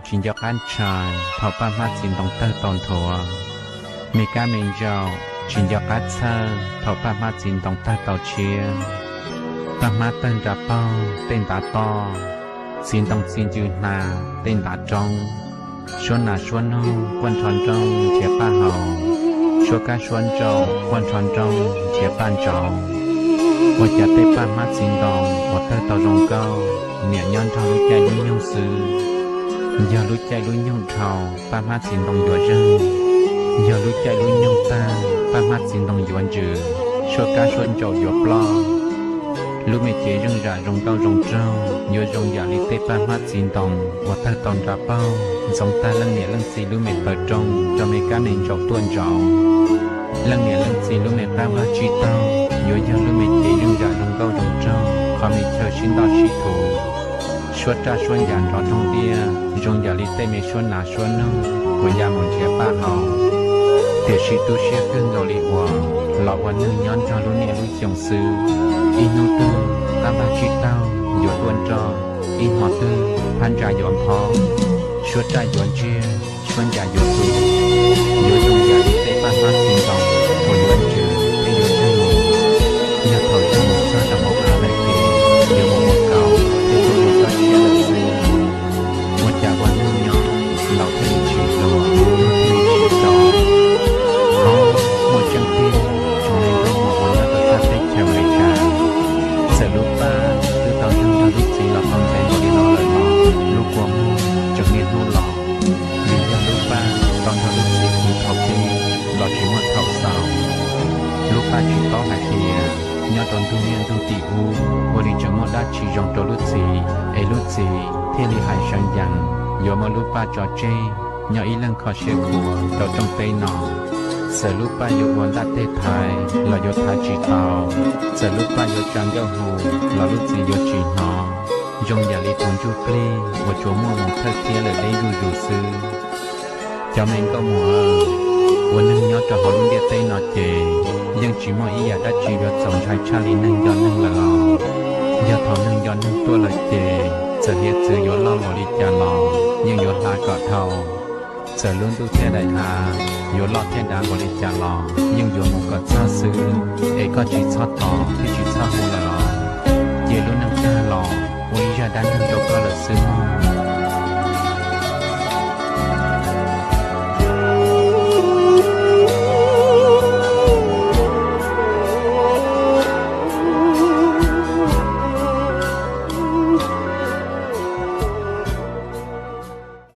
tsis nco qab ntshai thaum Paj Hmab txiv ntoo tawg tau nthuav. Me kab me ntsaum tsis nco qab txhawj thaum Paj Hmab txiv ntoo tawg tau tshiab. Paj Hmab tawg nra paug tej ntav toj, txiv ntoo txi ncw hna tej ntav roob. Suab nas suab noog quaj nrho nrooj nrhiav paj haus, suab kab suab ntsaum quaj nrho nrooj nrhiav paj ntsauv. Ua cas tej Paj Hmab txiv ntoo uas tawg tau zoo nkauj niam nyob nrog lub caij lub nyoog xwb. Yog lub caij lub nyoog dhau Paj Hmab txiv ntoo yuav zeeg, yog lub caij lub nyoog tawg Paj Hmab txiv ntoo yuav ntsws, suab kab suab ntsaum yuav ploj. Lub me cev zeej zam zoo nkauj zoo nraug yuav zoo yam li tej Paj Hmab txiv ntoo uas tawg tau nra paug ntxoov tag leej niam leej txiv lub me taw rooj rau me kab me ntsaum tuaj ntsaum. Leej niam leej txiv lub me qab vaj tsib taug yuav yog lub me cev zeej zam zoo nkauj zoo nraug qhov me chaw sib ntoj sib thuv, suab raj suab ncas nrov roog tiaj zoo yam li tej me suab nas suab noog uas ya mus nrhiav paj haus. Tiam sis tu siab kawg nkaus li uas los ua neeg nyob nrog lub niaj lub xyoo xwb, ib hnub twg qab vaj tsib taug yuav tuaj nroj, ib hmo twg phab ntsa yuav nphob, suab raj yuav ntsiag, suab ncas yuav tu, yuav zoo yam li tej Paj Hmab txiv ntoo uas yuav ntsws thiab yuav zeeg mus. Yog thaum zeeg mus txog rau hauv av lawm ces yuav mus ua kaus thiab tuaj ua tsob tshiab lawm xwb. Ua cas ua neeg nyob laus thiaj li tsis hluas, tuag thiaj li tsis txaus. Hlob, muaj tseeb tiag, tsoom neeg nkauj muam uas nyob rau sab teb chaws Amelikas, txawm lub paj twb tau nrog lub txiv los tau ntev npaum li no lawm los lub kua muag tseem niaj hnub los, vim yog lub paj tau nrog lub txiv khwv thaum twg los tsis muaj thaum xaus. Lub paj tsis paub hais tias nyob rau ntug niaj ntug tim ub ua li tseem muaj dab tsi zoo rau lub txiv es lub txiv thiaj li hais seev yees yuav muab lub paj tso tseg nyob ib leeg kho siab khuav rau rooj teb no. Txawm lub paj yuav ua ntaj teg thaiv los yuav thaiv tsis tau, txawm lub paj yuav tsa nkauj hu los lub txiv yuav tsis hnov, zoo yam li tus ntsuj plig uas tsuas muaj mus thawj thiab lawm deb zuj zus xwb. Cov me nkauj muam, ua neeg nyob rau hauv lub ntiaj teb no ces yeej tsis muaj ib yam dab tsi yuav txaus ntshai tshaj li neeg nco neeg lawm los. Yog thaum neeg nco neeg tuaj lawm ces txawm hiav txwv yuav loj npaum li cas los yeej yuav hla kom dhau. Txawm lub ntuj thiab daim av yuav loj thiab dav npaum li cas los yeej yuav mus kom txog xwb, es koj tsis txhob tos thiab tsis txhob hu lawm los. Cia lub neej tag los ua ib zaj dab neeg rau koj lawm xwb mog.